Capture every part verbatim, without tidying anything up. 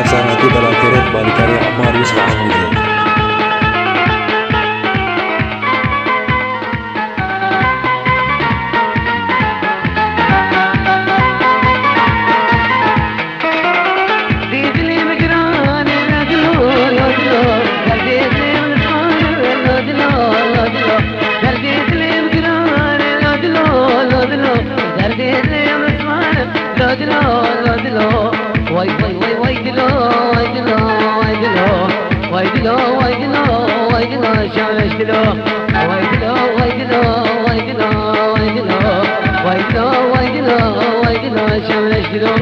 Efsaneyekî Belatêrê bi alîkarî Emmar Yusuf Ehmedê.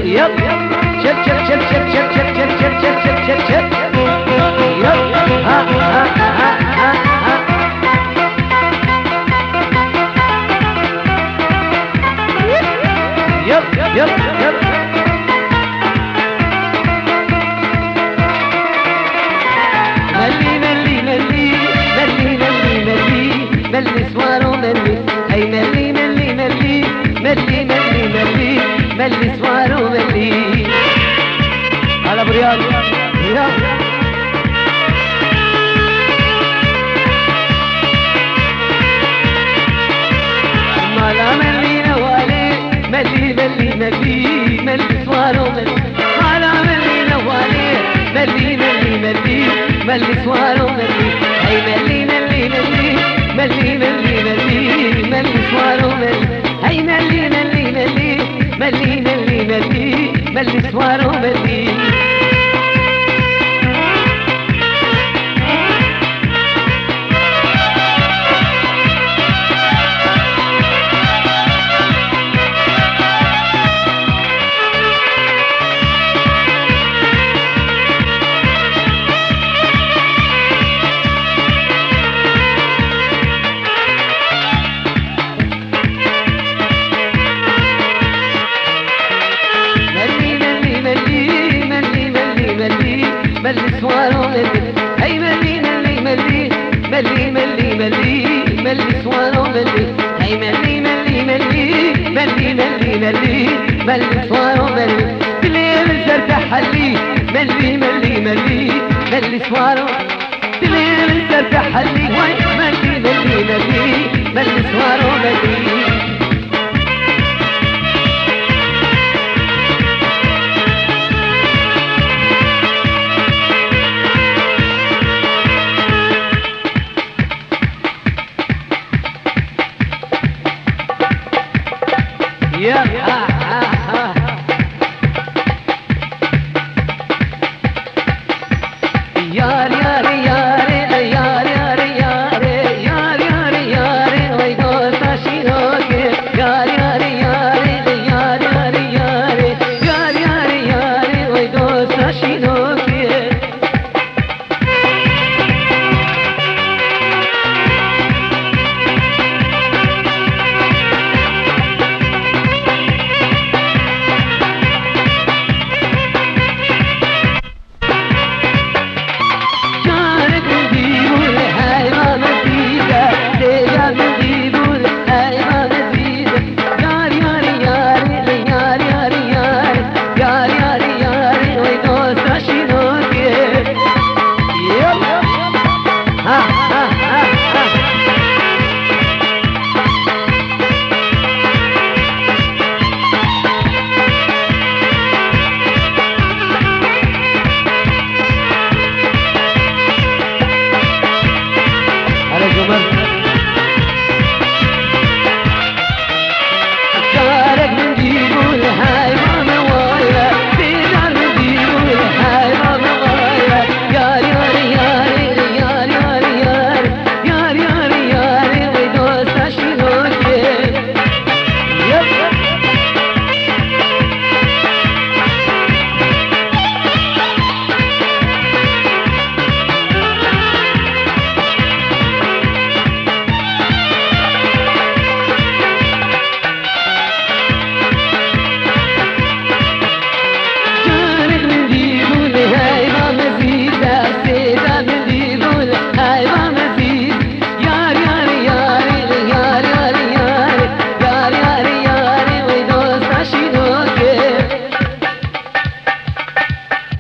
Yep. Çep, çep, çep. Yep. Ha, ha, ha, ha, ha. Yep, yep, yep. Melî, melî, melî, melî, melî, melî, melî swaro melî. Hey melî, melî, melî, melî, melî, melî, melî swaro melî. Hala buraya. Ya. Mala melî newalê, melî, melî, melî, melî swaro melî. Mala melî newalê, melî, melî, melî, melî swaro melî. Hey melî, melî, melî, melî, melî, melî, melî swaro melî. Hey melî, melî, melî, melî, melî, melî, melî swaro melî. Melî, melî, melî, melî, melî, melî, melî swaro melî. Hey melî, melî, melî, melî, melî, melî, melî swaro melî. Hey melî, melî, melî, melî, melî, melî, melî swaro melî. Dilê min ser te helî, melî, melî, melî, melî swaro. Dilê min ser te helî, way melî, melî, melî, melî swaro melî. Ya, ha, ha, ha. Yar, yar, yar, yar, yar, yar, yar, yar, yar, yar, vay dosta şîrokê.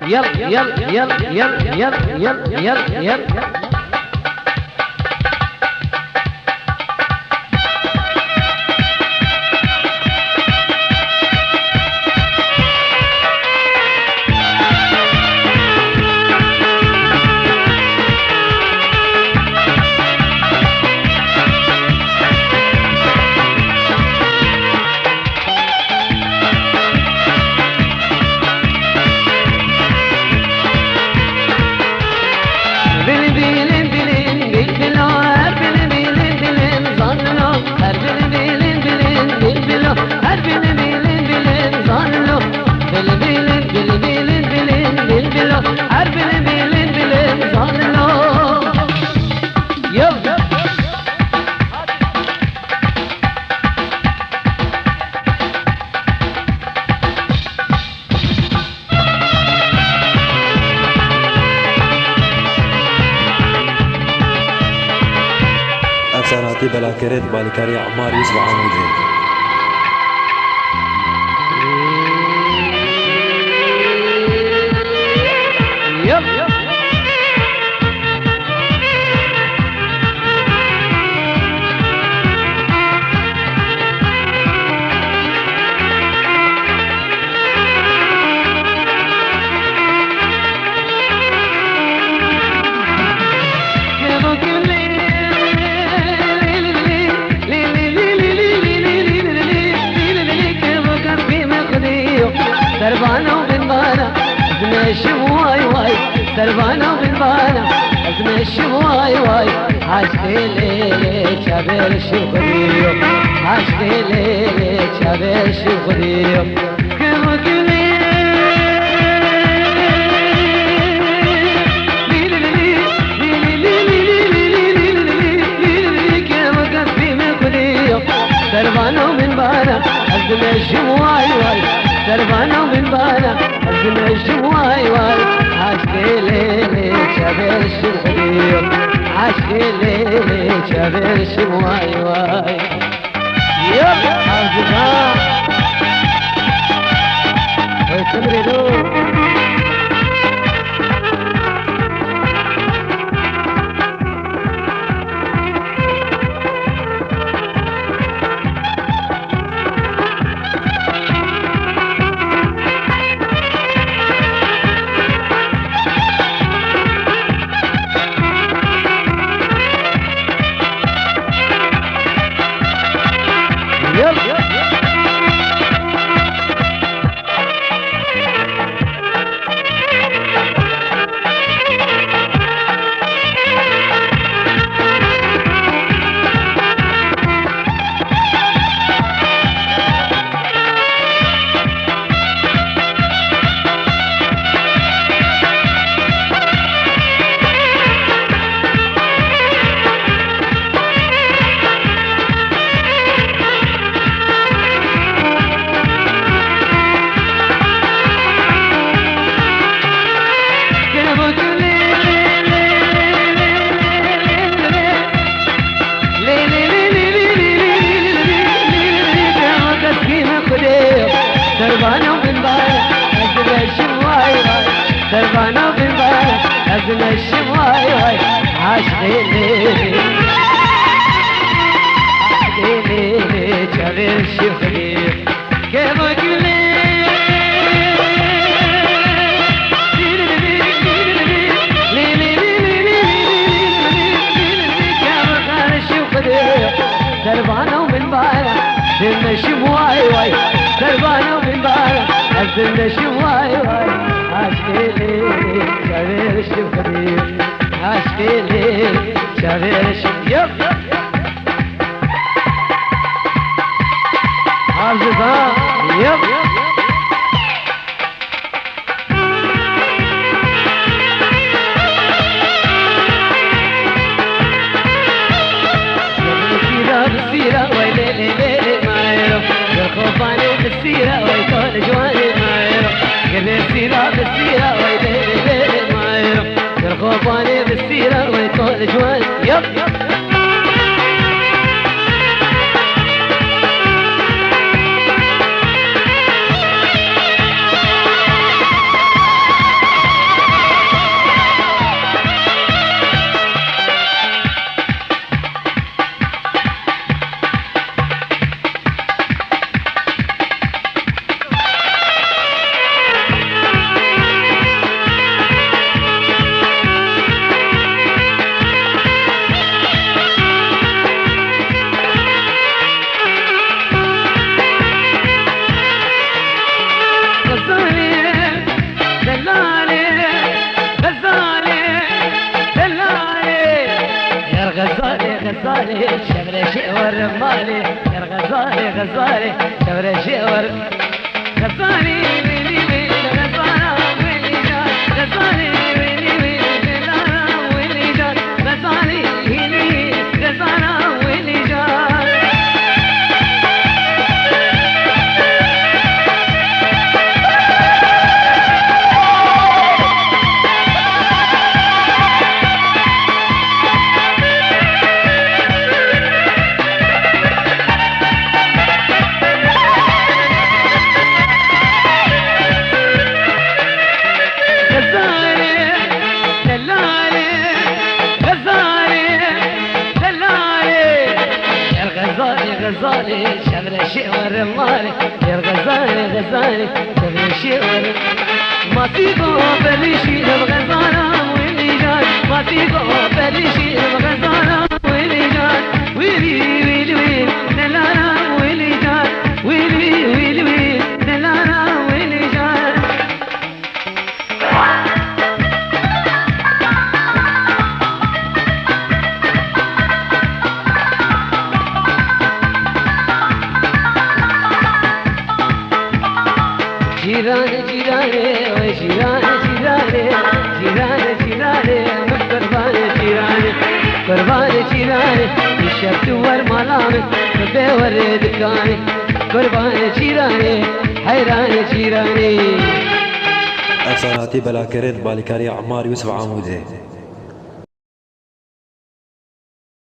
Yel, yel, yel, yel. Bilin, bilin, bilin, bilbilo, her bilin, bilin, bilin, zanlo, her bilin, bilin, bilin, bilbilo, her bilin, bilin, bilin, zanlo, bilin, bilin, bilin, bilin, bilin, bilbilo, her bilin, bilin, bilin, zanlo. Yo. Ev şar hatî belakirin bi alîkariya Emar Yusuf Amûdê. Yep. Serbana û binbana, ez meşim way way. Serbana û binbana, ez meşim way way. Aşkê lê lê çavêr şiv xwediyo. Aşkê lê lê çavêr şiv xwediyo. Kevokilê. Kevokilê. Serbana û binbana, ez dimeşim way way. Serbana û binbana, ez dimeşim way way. Aşkê lê lê çavêr şiv xwediyo. Aşkê lê lê çavêr şiv way way. Yep, Arzika. Oy, Timrê lo. Serbana û binbana, ez dimeşim way way. Serbana û binbana, ez dimeşim way way. Aşkê lê lê, aşkê lê lê, çavêr şiv xwedî. Kevokilê. Serbana û binbana, dimeşim way way. Serbana û binbana, ez dimeşim way way. Aşkê lê çavêr şiv xwedî. Aşkê lê çavêr şiv. Yep. Arzika. Yep. Sîra bi sîra, wey lê lê lê lê, mayro. Gel xofanê bi sîra, wey to li ciwanê, mayro. Gel sîra bi sîra, wey lê lê lê lê, mayro. Gel xofanê bi sîra, wey to li ciwanê. Yap. Şevreşê werim malê, ger Xezalê, Xezalê, Şevreşê werim. Xezalê, wêlî, wêlî, Xezala, wêlî can. Xezalê, wêlî, wêlî, Xezala, wêlî can. Xezalê, wêlî, Xezala, wêlî can. Xezalê, delalê, Xezalê, delalê. Ger Xezalê, Xezalê, şevreşê werim malê. Ger Xezalê, Xezalê, şevreşê werim. Masî go perişî ev Xezala wêlî can. Masî go perişî ev Xezala wêlî can. Wîlî, wîlî, wîlî, delala wêlî can. Wîlî, wîlî, wîlî, delala wêlî can. Cîranê, cîranê, wê cîranê, cîranê, cîranê, cîranê, min qurbanê cîranê, qurbanê cîranê, îşev tu wer mala min, tu bê werê dikanê, qurbanê cîranê, heyranê cîranê. Ev sar hatî belakirin bi alîkariya Emar Yûsif Amûdê.